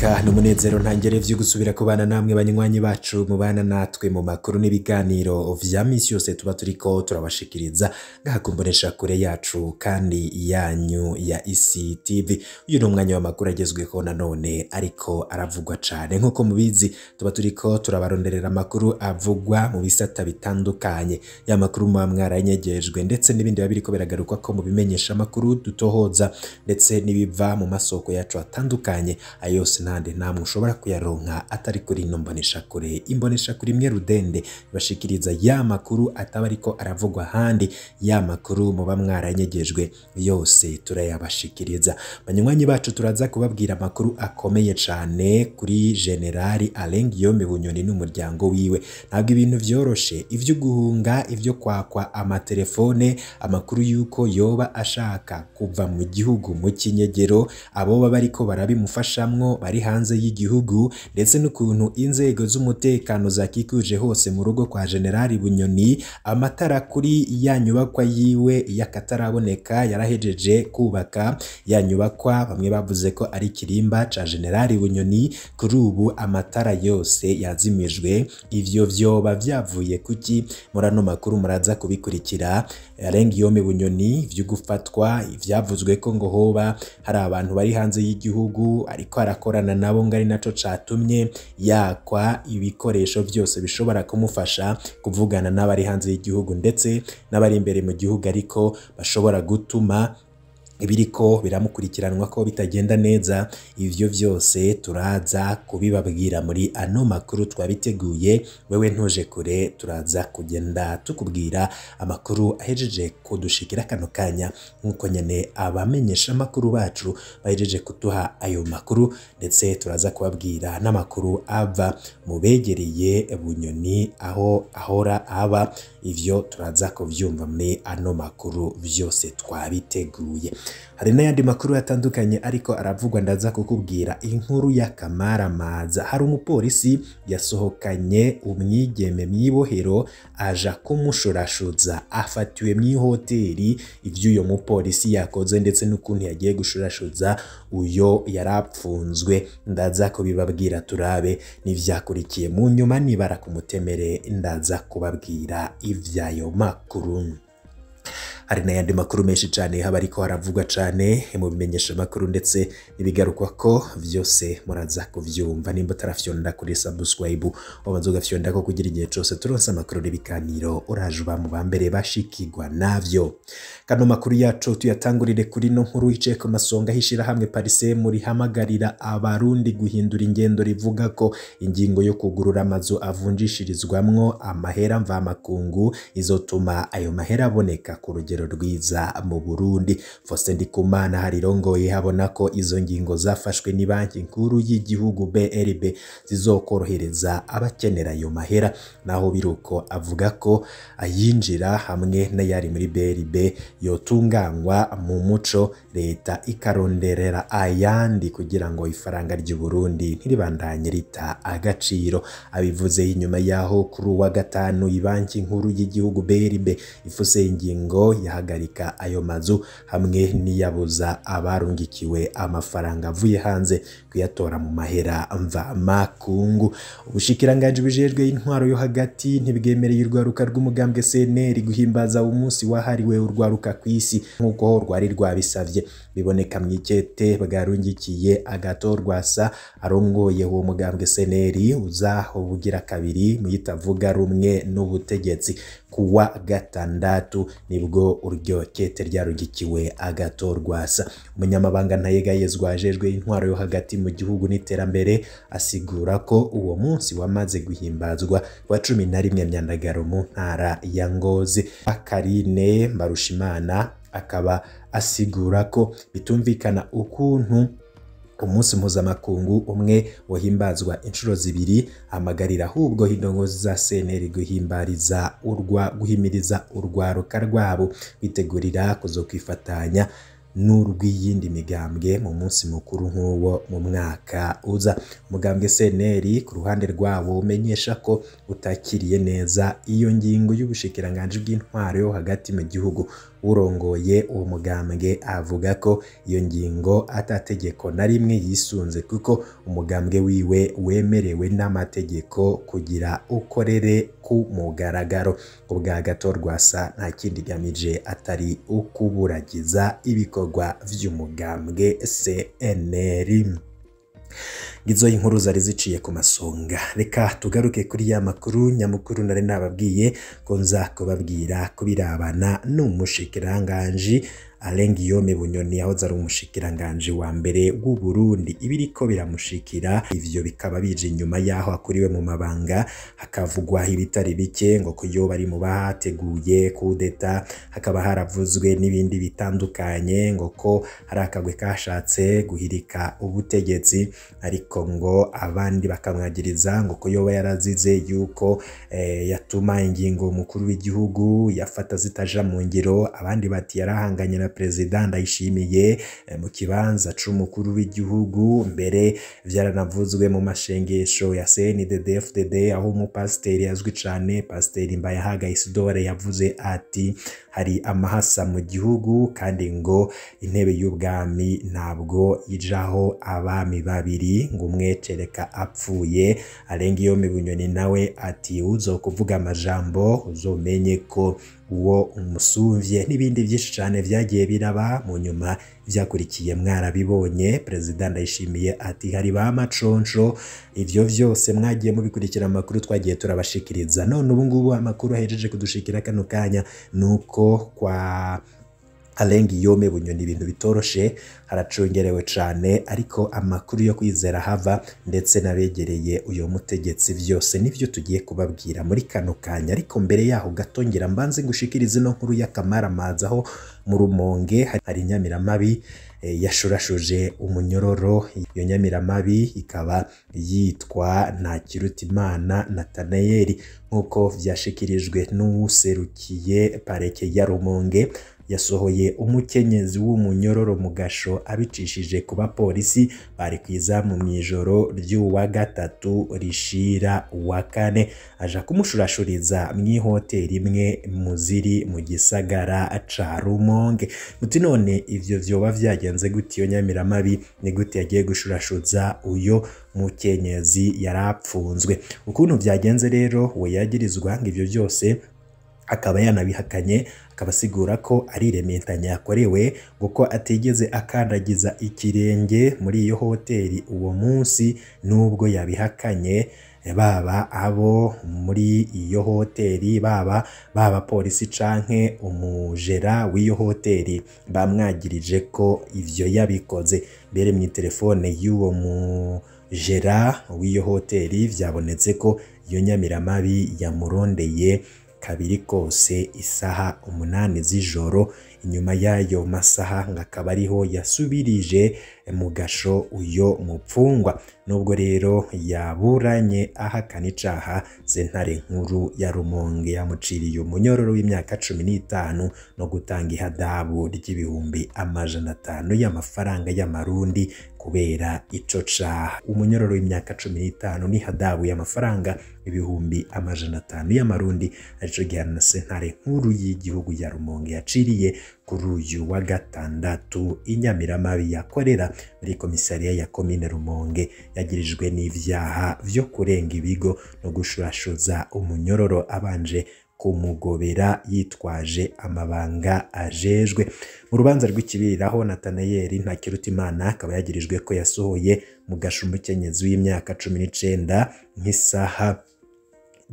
Niteka n'umunezero ntangere vyo gusubira kubana namwe banywanyi bacu mubana natwe mu makuru n'ibiganiro vya misi yose tuba turiko turabashikiriza ngaha kumbonesha kure yacu kandi yanyu ya ICTV. Uyu ni umwanya w'amakuru agezweho nanone ariko aravugwa cane. Nkuko mubizi tuba turiko turabaronderera amakuru avugwa mu bisata bitandukanye, ya makuru muba mwaranyegejwe ndetse n'ibindi biba biriko biragarukwa ko mu bimenyesha amakuru dutohoza ndetse n'ibiva mu masoko yacu atandukanye. Ayo yose nande namwe ushobora kuyaronka atari kuri ino mboneshakure, imboneshakure imwe rudende bashikiriza ya makuru ataba ariko aravugwa ahandi, ya makuru muba mwaranyegejwe yose turayabashikiriza. Banywanyi bacu turaza kubabwira amakuru akomeye cane kuri General Alain Guillaume Bunyoni n'umuryango wiwe. Ntabwo ibintu vyoroshe, ivyo guhunga, ivyo kwakwa amatelefone, amakuru yuko yoba ashaka kuva mu gihugu mu kinyegero, abo bariko barabimufashamwo bari hanze y'igihugu, ndetse n'ukuntu inzego z'umutekano zakikuje hose mu rugo kwa General Bunyoni, amatara kuri ya nyubakwa yiwe y'akataraboneka yarahejeje kubaka ya nyubakwa bamwe bavuze ko ari kirimba ca General Bunyoni, kuri ubu amatara yose yazimijwe. Ivyo vyoba vyavuye kuki? Muri ano makuru muraza kubikurikira. Alain Guillaume Bunyoni vyo gufatwa, ivyavuzwe ko ngo hoba hari abantu bari hanze y'igihugu ariko arakorana nabo ngo ari naco catumye yakwa ibikoresho byose bishobora kumufasha kuvugana n'abari hanze y'igihugu ndetse n'abari imbere mu gihugu, ariko bashobora gutuma ibiriko biramukurikiranwa ko bitagenda neza. Ivyo vyose turaza kubibabwira muri ano makuru twabiteguye. Wewe ntuje kure, turaza kugenda tukubwira amakuru ahejeje kudushikira kano kanya, nkuko nyene abamenyesha amakuru bacu bahejeje kuduha ayo makuru, ndetse turaza kubabwira n'amakuru ava mu begereye Bunyoni aho ahora aba. Ivyo turaza kuvyumva muri ano makuru vyose twabiteguye. Hari n'ayandi makuru atandukanye ariko aravugwa, ndaza kukubwira inkuru y'akamaramaza. Hari umupolisi yasohokanye umwigeme mw'ibohero aja kumushurashuza, afatiwe mw'ihoteli. Ivyo uyo mupolisi yakoze ndetse n'ukuntu yagiye gushurashuza uyo yarapfunzwe ndaza kubibabwira, turabe n'ivyakurikiye mu nyuma nibara kumutemere, ndaza kubabwira ivyayo makuru. Hari n'ayandi makuru menshi cane haba ariko haravugwa cane mu bimenyesha makuru ndetse n'ibigarukwa ko vyose muraza kuvyumva. Nimba utarafyonda kuri subscribe, ubanza ugafyonda ko kugira igihe cose turonse amakuru n'ibiganiro uraje uba mu bambere bashikirwa navyo. Kano makuru yacu tuyatangurire kuri no nkuru iciye ku masonga hishira hamwe Parisemu rihamagarira abarundi guhindura ingendo, rivuga ko ingingo yo kugurura amazu avunjishirizwamwo amahera mvamakungu izotuma ayo mahera aboneka ku rugero rwiza mu Burundi. Faustin Ndikumana harirongoye habona ko izo ngingo zafashwe ni banki nkuru y'igihugu BRB zizokorohereza abakenera ayo mahera. Naho biruko avuga ko ayinjira hamwe n'ayari muri BRB yotunganywa mu muco, leta ikaronderera ayandi kugira ngo ifaranga ry'u Burundi ntiribandanye rita agaciro. Abivuze inyuma yaho kuri uwa gatanu ibanki nkuru y'igihugu BRB ifuse ingingo yahagarika ayo mazu hamwe n'iyabuza abarungikiwe amafaranga avuye hanze kuyatora mu mahera mva makungu. Ubushikiranganji bujejwe intwaro yo hagati ntibwemereye urwaruka rw'umugambwe CNL guhimbaza umunsi wahariwe urwaruka kw'isi nkuko rwari rwabisavye. Biboneka mw'ikete bwarungikiye Agathon Rwasa arongoye uwo mugambwe CNL uzaho bugira kabiri muyitavuga rumwe n'ubutegetsi. Kuwa gatandatu nibwo uryo kete ryarugikiwe Agathon Rwasa. Umunyamabanga ntayegayezwa ajejwe intwaro yo hagati mu gihugu n'iterambere asigura ko uwo munsi wamaze guhimbazwa wa 11 Myandagaro mu ntara ya Ngozi. Karine Mbarushimana akaba asigura ko bitumvikana ukuntu umunsi mpuzamakungu umwe wahimbazwa inshuro zibiri, amagarira ahubwo indongozi za CNL guhimiriza urwaruka rwabo kwitegurira kuzokwifatanya n'urw'iyindi migambwe mu munsi mukuru nk'uwo mu mwaka uza. Umugambwe CNL ku ruhande rwabo umenyesha ko utakiriye neza iyo ngingo y'ubushikiranganji bw'intwaro yo hagati mu gihugu. Urongoye uwo mugambwe avuga ko iyo ngingo atategeko na rimwe yisunze, kuko umugambwe wiwe wemerewe n'amategeko kugira ukorere ku mugaragaro. Kubwa Agathon Rwasa nta kindi gamije atari ukuburagiza ibikorwa vy'umugambwe CNL. Ngizo inkuru zari ziciye ku masonga. Reka tugaruke kuri ya makuru nyamukuru nari nababwiye ko nza kubabwira kubirabana n'umushikiranganji Alain Guillaume Bunyoni, yahoze ari umushikiranganji wa mbere w'u Burundi. Ibiriko biramushikira ivyo bikaba bije inyuma yaho akuriwe mu mabanga, hakavugwa ibitari bike ngo ko yoba ari mu bateguye kudeta, hakaba haravuzwe n'ibindi bitandukanye ngo ko hari akagwe kashatse guhirika ubutegetsi, ariko ngo abandi bakamwagiriza ngo ko yoba yarazize yuko yatuma ingingo umukuru w'igihugu yafata zitaja mu ngiro. Abandi bati yarahanganye na Perezida Ndayishimiye mu kibanza c'umukuru w'igihugu. Mbere vyaranavuzwe mu mashengesho ya CNDD-FDD, aho umupasiteri azwi cane Pasiteri Mbayahaga Isidore yavuze ati hari amahasa mu gihugu, kandi ngo intebe y'ubwami ntabwo ijaho abami babiri, ngo umwe cereka apfuye. Alain Guillaume Bunyoni nawe ati uzokuvuga amajambo uzomenye ko uwo umusumvye, n'ibindi byinshi cane vyagiye biraba mu nyuma vyakurikiye mwarabibonye. Perezida Ndayishimiye ati hari ba maconco. Ivyo vyose mwagiye mubikurikira amakuru twagiye turabashikiriza. None ubu ngubu amakuru ahejeje kudushikira kano kanya nuko kwa Alain Guillaume Bunyoni ibintu bitoroshe, haracungerewe cane, ariko amakuru yo kwizera hava ndetse n'abegereye uyo mutegetsi vyose nivyo tugiye kubabwira muri kano kanya. Ariko mbere yaho gato ngira mbanze ngushikirize ino nkuru y'akamaramaza, aho mu Rumonge hari inyamiramabi yashurashuje umunyororo. Iyo nyamiramabi ikaba yitwa Ntakirutimana Nathanael, nk'uko vyashikirijwe n'uwuserukiye pareke ya Rumonge. Yasohoye umukenyezi w'umunyororo mu gasho abicishije ku bapolisi bari kw'izamu mw'ijoro ry'uwa gatatu rishira uwa kane, aja kumushurashuriza mw'ihoteli imwe mu ziri mu gisagara ca Rumonge. Muti none ivyo vyoba vyagenze gute? Iyo nyamiramabi ni gute yagiye gushurashuza uyo mukenyezi yarapfunzwe? Ukuntu vyagenze rero, we yagirizwa ngo ivyo vyose akaba yanabihakanye, akaba asigura ko ari irementanya yakorewe, ngo ko atigeze akandagiza ikirenge muri iyo hoteli uwo munsi. Nubwo yabihakanye, baba abo muri iyo hoteli, baba polisi canke umujera w'iyo hoteli, bamwagirije ko ivyo yabikoze. Mbere mu telefone y'uwo mujera w'iyo hoteli vyabonetse ko iyo nyamiramabi yamurondeye kabiri kose isaha 8 z'ijoro. Inyuma y'ayo masaha ngo akaba ariho yasubirije mu gasho uyo mupfungwa. Nubwo rero yaburanye ahakana icaha, sentare nkuru ya Rumonge yamuciriye umunyororo w'imyaka 15 no gutanga ihadabu ry'ibihumbi 500 y'amafaranga y'amarundi kubera ico caha. Umunyororo w'imyaka 15 n'ihadabu y'amafaranga ibihumbi 500 y'amarundi, arico gihano na sentare nkuru y'igihugu ya Rumonge yaciriye kuri uyu wa gatandatu inyamiramabi yakorera muri komisariya ya komine Rumonge, yagirijwe n'ivyaha vyo kurenga ibigo no gushurashuza umunyororo abanje kumugobera yitwaje amabanga ajejwe. Mu rubanza rw'ikibiriraho, Nathanael Ntakirutimana akaba yagirijwe ko yasohoye mu gasho umukenyezi w'imyaka 19 nk'isaha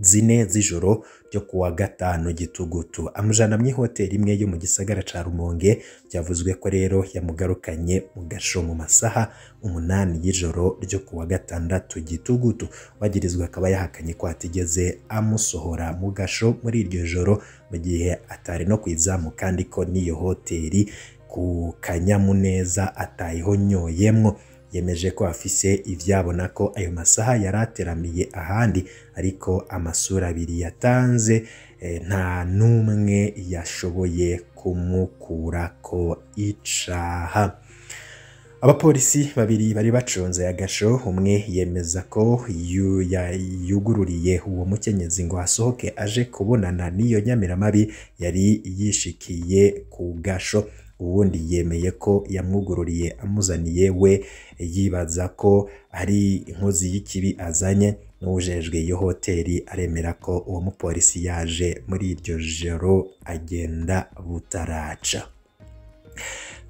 4 z'ijoro ryo kuwa gatanu Gitugutu, amujana mw'ihoteli imwe yo mu gisagara ca Rumonge. Byavuzwe ko rero yamugarukanye mu gasho mu masaha 8 y'ijoro ryo kuwa gatandatu Gitugutu. Wagirizwa akaba yahakanye ko atigeze amusohora mu gasho muri iryo joro, mu gihe atari no kwizamu, kandi ko n'iyo hoteli ku Kanyamuneza atayihonyoyemwo. yemeje ko afise ivyabona ko ayo masaha yarateramiye ahandi, ariko amasura abiri yatanze nta n'umwe yashoboye kumukurako icaha. Abapolisi babiri bari bacunze agasho, umwe yemeza ko yugururiye uwo mukenyezi ngo asohoke aje kubonana n'iyo nyamiramabi yari yishikiye ku gasho. Uwundi yemeye ko yamwugururiye amuzaniye we yibaza ko ari inkozi y'ikibi azanye. N'uwujejwe iyo hoteli aremera ko uwo mupolisi yaje muri iryo joro agenda butaraca.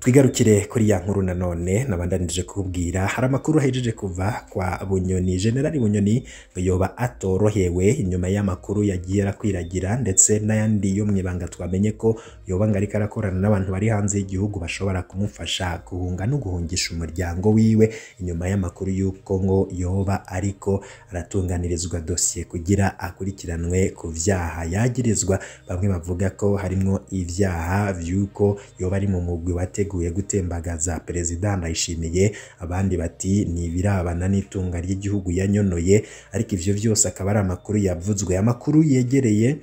Twigarukire kuri ya nkuru nanone nabandanije kubwira. Hari amakuru ahejeje kuva kwa Bunyoni. General Bunyoni yoba atorohewe inyuma y'amakuru yagiye arakwiragira, ndetse n'ayandi yo mwibanga twamenye ko yoba ngo ariko arakorana n'abantu bari hanze y'igihugu bashobora kumufasha guhunga no guhungisha umuryango wiwe, inyuma y'amakuru y'uko ngo yoba ariko aratunganirizwa dosiye kugira akurikiranwe ku vyaha yagirizwa. Bamwe bavuga ko harimwo ivyaha vy'uko yoba ari mu mugwi wateguye gutembagaza Perezida Ndayishimiye, abandi bati ni ibirabana n'itunga ry'igihugu yanyonoye. Ariko ivyo vyose akaba ari amakuru yavuzwe, amakuru yegereye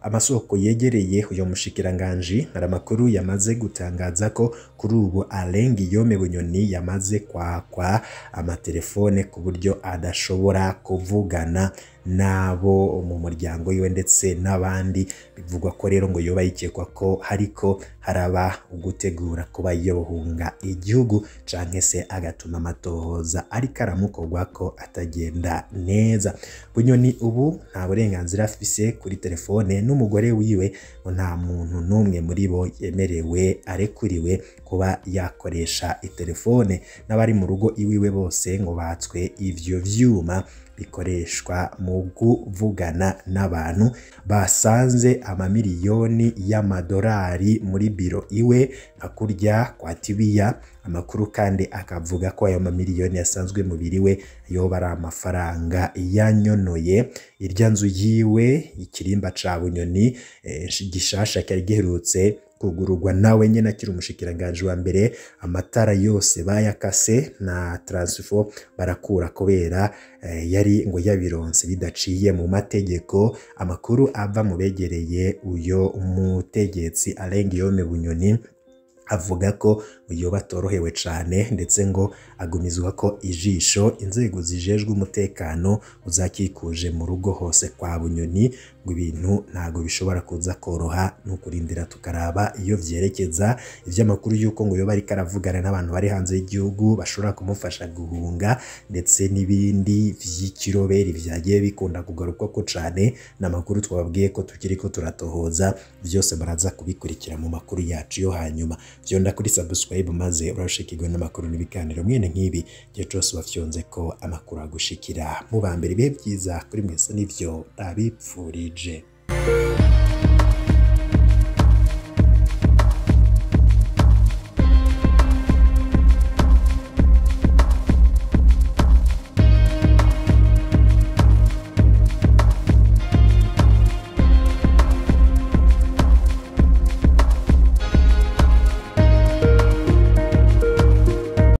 amasoko yegereye uyo mushikiranganji. Hari amakuru yamaze gutangaza ko kuri ubu Alain Guillaume Bunyoni yamaze kwakwa amatelefone ku buryo adashobora kuvugana n'abo mu muryango wiwe ndetse n'abandi. Bivugwa ko rero ngo yoba yikekwa ko hariko haraba ugutegura kuba yohunga igihugu canke se agatuma amatohoza ariko aramukorwa ko atagenda neza. Bunyoni ubu nta burenganzira afise kuri telefone n'umugore wiwe, ngo nta muntu n'umwe muri bo yemerewe arekuriwe kuba yakoresha itelefone, n'abari mu rugo iwiwe bose ngo batswe ivyo vyuma bikoreshwa mu kuvugana n'abantu. Basanze amamiliyoni y'amadolari muri biro iwe nka kurya kwa Tibiya. Amakuru kandi akavuga ko ayo mamiliyoni yasanzwe mu biriwe yoba ari amafaranga yanyonoye. Irya nzu yiwe ikirimba ca Bunyoni gishasha cyari giherutse kugururwa nawe nyene akiri umushikiranganji wa mbere, amatara yose bayakase na transfo barakura kubera yari ngo yabironse bidaciye mu mategeko. Amakuru ava mu begereye uyo mutegetsi Alain Guillaume Bunyoni avuga ko yoba atorohewe cane, ndetse ngo agumizwa ko ijisho inzego zijejwe umutekano uzakikuje mu rugo hose kwa Bunyoni, ngo ibintu ntago bishobora kuza koroha, no kurindira tukaraba iyo vyerekeza. Ivy'amakuru y'uko ngo yoba ariko aravugana n'abantu bari hanze y'igihugu bashobora kumufasha guhunga, ndetse n'ibindi vy'ikiroberi vyagiye bikunda kugarukwa ko cane, n'amakuru twababwiye ko tukiriko turatohoza, vyose baraza kubikurikira mu makuru yacu yo hanyuma. Vyonda kuri subscribe maze urashikirwe n'amakuru n'ibiganiro mwene nk'ibi gihe cose wafyonze ko amakuru agushikira mu ba mbere. Ibihe vyiza kuri mwese, nivyo ndabipfurije.